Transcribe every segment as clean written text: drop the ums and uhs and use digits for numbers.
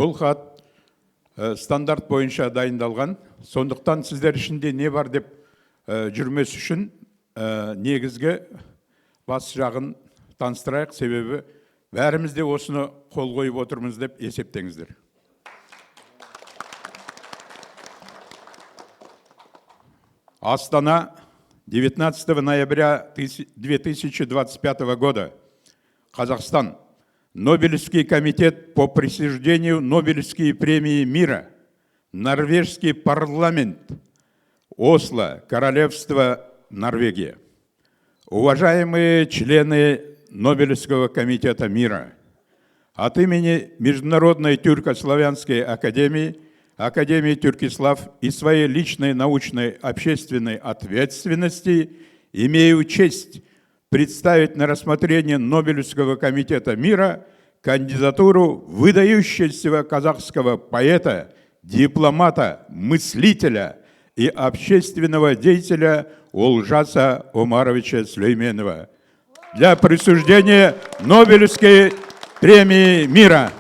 Бұл хат стандарт бойынша дайындалған. Сондықтан сіздер ішінде не бар деп жүрмес үшін негізгі бас жағын таныстырайық, себебі бәріміз де осыны қол қойып отырмыз деп есептеңіздер. Астана, 19 ноября 2025 года. Казахстан. Нобелевский комитет по присуждению Нобелевской премии мира. Норвежский парламент. Осло, Королевство Норвегия. Уважаемые члены Нобелевского комитета мира, от имени Международной тюрко-славянской академии, Академии Тюркислав и своей личной научной общественной ответственности имею честь представить на рассмотрение Нобелевского комитета мира кандидатуру выдающегося казахского поэта, дипломата, мыслителя и общественного деятеля Олжаса Омаровича Сулейменова для присуждения Нобелевской премии мира.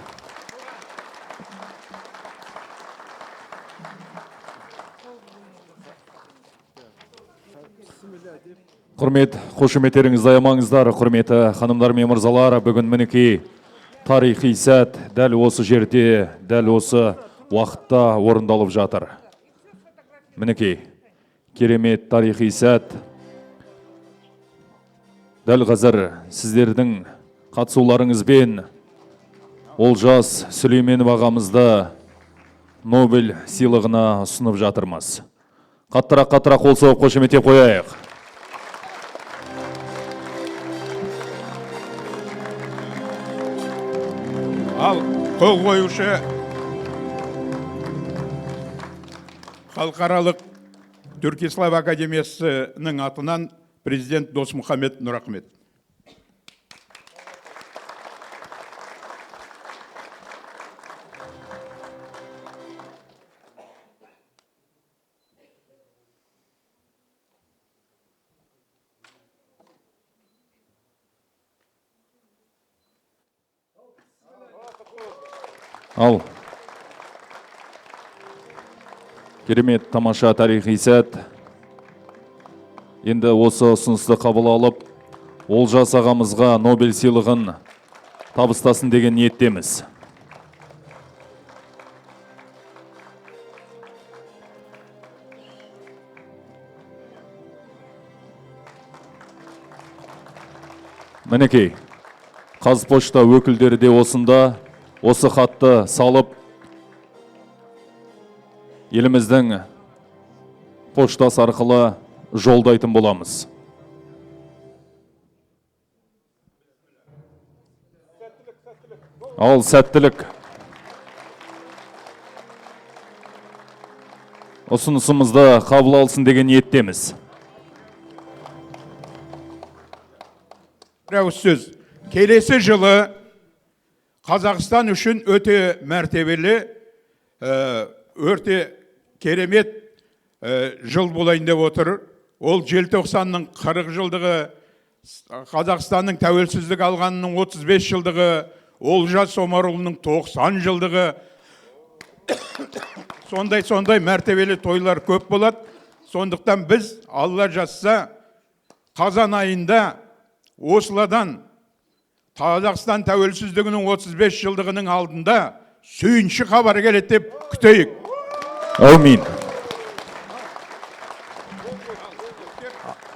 Құрмет, қошеметтеріңізді аямаңыздар, құрметті ханымдар мен мырзалар, бүгін мінекей тарихи сәт дәл осы жерде, дәл осы уақытта орындалып жатыр. Мінекей, керемет тарихи сәт. Дәл қазір сіздердің қатысуларыңызбен Олжас Сүлейменов ағамызды Нобель сыйлығына ұсынып жатырмыз. Қаттырақ, қаттырақ қол соғып қошеметтеп қояйық. Ал қол қоюшы Халықаралық Түркислав академиясының атынан президент Досмұхамед Нұрахмет. Ал, керемет тамаша тарихи сәт. Енді осы ұсынысты қабыл алып, Олжас ағамызға Нобель сыйлығын табыстасын деген ниеттеміз. Мінекей, Қазпошта өкілдері де осында, осы хатты салып, еліміздің поштасы арқылы жолдайтын боламыз. Ал сәттілік. Ұсынысымызды қабыл алсын деген ниеттеміз. Бір ауыз сөз. Келесі жылы Қазақстан үшін өте мәртебелі, өте керемет жыл болайын деп отыр. Ол желтоқсанның 40 жылдығы, Қазақстанның тәуелсіздік алғанының 35 жылдығы, Олжас Омарұлының 90 жылдығы. Сондай-сондай мәртебелі тойлар көп болады. Сондықтан біз, Алла жазса, қазан айында Ослодан Қазақстан тәуелсіздігінің 35 жылдығының алдында сүйінші хабар келеді деп күтейік. Әумин.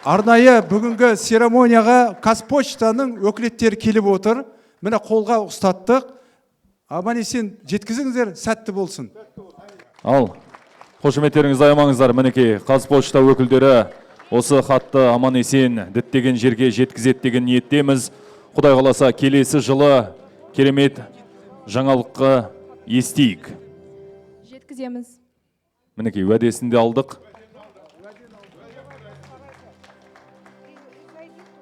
Арнайы бүгінгі церемонияға Қазпочтаның өкілеттері келіп отыр. Міне қолға ұстаттық. Аман есен жеткізіңіздер, сәтті болсын. Ал, қошеметтеріңізді аямаңыздар. Мінекей, Қазпошта өкілдері осы хатты аман есен діттеген жерге жеткізеді деген ниеттеміз. Құдай қаласа, келесі жылы керемет жаңалыққа естейік. Жеткіземіз. Мінекей, уәдесін де алдық.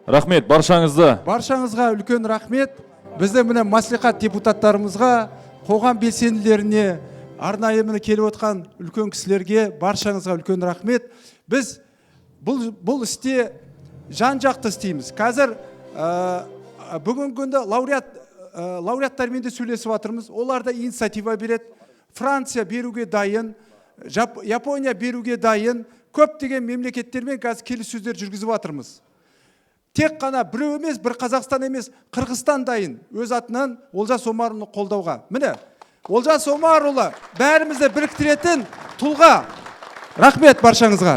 Рахмет, баршаңызды. Баршаңызға үлкен рахмет. Біздің міне мәслихат депутаттарымызға, қоғам белсенділеріне, арнайы міне келіп отқан үлкен кісілерге баршаңызға үлкен рахмет. Біз бұл істе жан-жақты істейміз. Қазір бүгінгі күнде лауреат лауреаттармен де сөйлесіп жатырмыз. Олар да инициатива береді. Франция беруге дайын, Япония беруге дайын. Көптеген мемлекеттермен қазір келіссөздер жүргізіп жатырмыз. Тек қана біреу емес, бір Қазақстан емес, Қырғызстан дайын өз атынан Олжас Омарұлын қолдауға. Міне, Олжас Омарұлы бәрімізді біріктіретін тұлға. Рахмет баршаңызға.